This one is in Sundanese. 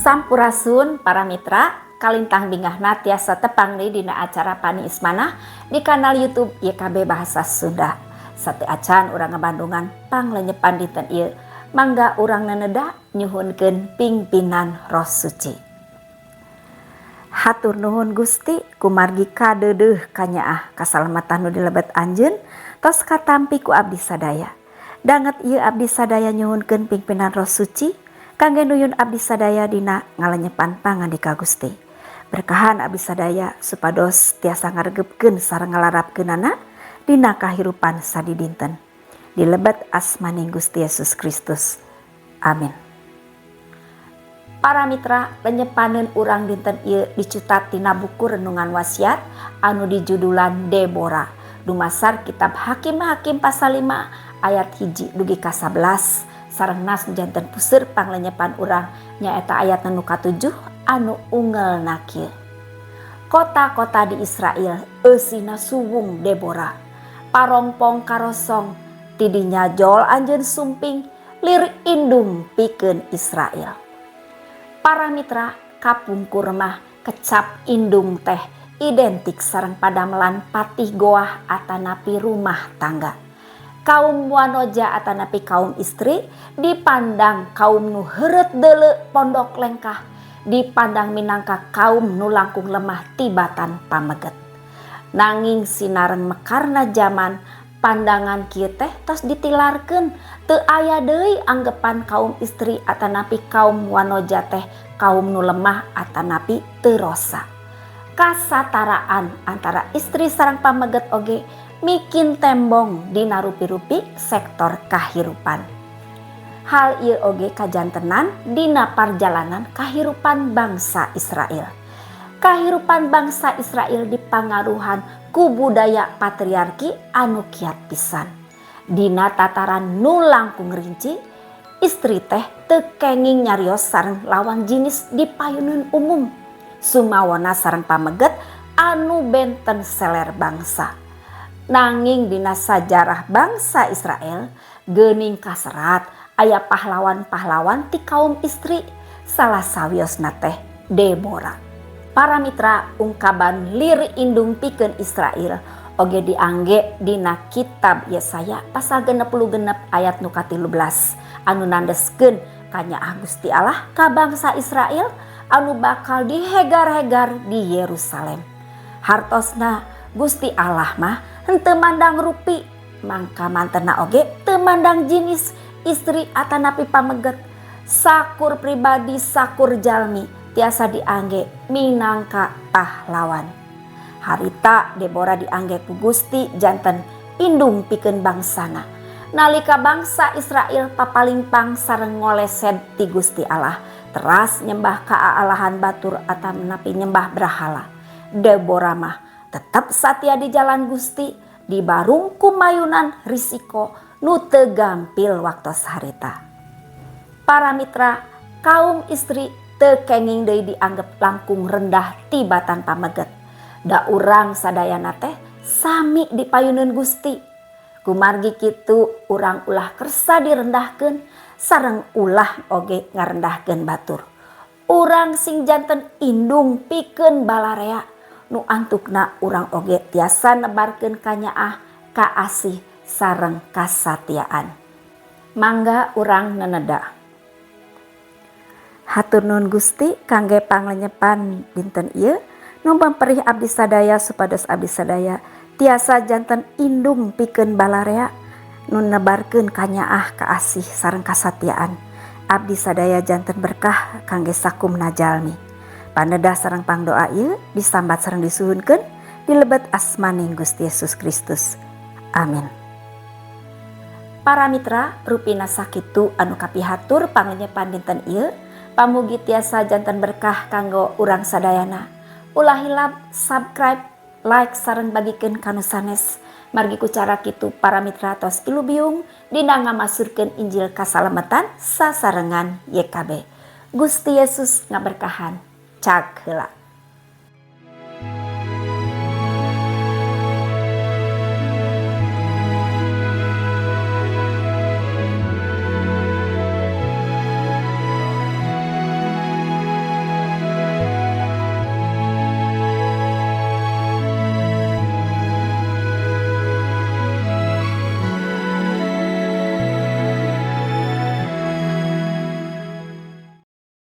Sampurasun, para mitra. Kalintang bingahna tiasa tepang deui dina acara Paniis Manah di kanal YouTube YKB Bahasa Sunda. Sateuacan urang ngabandungan panglenyepan dinten ieu, mangga urang neneda nyuhunkeun pingpinan Roh Suci. Hatur nuhun, Gusti, kumargi kadeudeuh kanyaah kasalamatan nu di lebet Anjeun tos katampi ku abdi sadaya. Danget ieu abdi sadaya nyuhunkeun pingpinan Roh Suci kangge nuyun abdi sadaya dina ngalenyepan pangandika Gusti. Berkahan abdi sadaya supados tiasa ngaregepkeun sareng ngalarapkeunana dina kahirupan sadidinten. Di lebet asmaning Gusti Yesus Kristus. Amin. Para mitra, lenyepaneun urang dinten ieu dicutat tina buku Renungan Wasiat anu dijudulan Debora. Dumasar kitab Hakim-Hakim pasal 5 ayat 1 dugi ka 11, sareng nas janten puseur panglenyepan urang nyaeta ayat nu katujuh anu unggelna kieu: "Kota-kota di Israel eusina suwung Debora, parongpong karosong, tidinya jol anjeun sumping, lir indung pikeun Israel." Para mitra, kapungkur mah kecap indung teh identik sareng padamelan patih goah atanapi rumah tangga. Kaum wanoja atanapi kaum istri dipandang kaum nu heureut deuleu pondok lengkah, dipandang minangka kaum nu langkung lemah tibatan pameget. Nanging sinareng mekarna zaman, pandangan kieu teh tos ditilarkeun. Teu aya deui anggepan kaum istri atanapi kaum wanoja teh kaum nu lemah atanapi teu rosa. Kasataraan antara istri sareng pameget oge mikin tembong dina rupi-rupi sektor kahirupan. Hal ieu oge kajantenan dina parjalanan kahirupan bangsa Israel. Kahirupan bangsa Israel dipangaruhan ku budaya patriarki anu kiat pisan. Dina tataran nu langkung rinci, istri teh teu kenging nyarios sareng lawan jinis di payuneun umum, sumawona sareng pameget anu benten seler bangsa. Nanging dina sajarah bangsa Israel geuning kaserat aya pahlawan-pahlawan ti kaum istri, salah sawiosna teh Debora. Para mitra, ungkaban lir indung pikeun Israel oge diangge dina kitab Yesaya pasal 66 ayat nu ka-13 anu nandeskeun kanyaah Gusti Allah ka bangsa Israel anu bakal dihegar-hegar di Yerusalem. Hartosna Gusti Allah mah henteu mandang rupi, mangka mantena oge teu mandang jinis istri atanapi pameget. Sakur pribadi, sakur jalmi tiasa diangge minangka pahlawan. Harita Debora diangge ku Gusti janten indung pikeun bangsana. Nalika bangsa Israel papalingpang sareng ngolesed ti Gusti Allah, teras nyembah ka aalahan batur atanapi nyembah brahala, Debora mah tetap satia di jalan Gusti dibarung ku mayunan risiko nu teu gampil waktos harita. Para mitra, kaum istri teu kenging deui dianggap langkung rendah tibatan pameget. Da urang sadayana teh sami dipayuneun Gusti. Kumargi kitu, urang ulah kersa direndahkeun sareng ulah oge ngarendahkeun batur. Urang sing janten indung pikeun balarea, nu antukna urang oge tiasa nebarkeun kanyaah, kaasih sareng kasatiaan. Mangga urang neneda. Hatur nuhun, Gusti, kangge panglenyepan dinten ieu nu memperih abdi sadaya supados abdi sadaya tiasa janten indung pikeun balarea nu nebarkeun kanyaah, kaasih sareng kasatiaan. Abdi sadaya janten berkah kangge sakumna jalmi. Panedah sareng pangdoa ieu disambat sareng disuhunkeun di lebet asmaning Gusti Yesus Kristus. Amin. Para mitra, rupina sakitu anu kapihatur panglenyepan dinten ieu. Pamugi tiasa janten berkah kanggo urang sadayana. Ulah hilap subscribe, like, sareng bagikeun ka nu sanes. Margi ku cara kitu para mitra tos ilubiung dina ngamasurkeun Injil kasalamatan sasarengan YKB. Gusti Yesus ngaberkahan. Cag heula.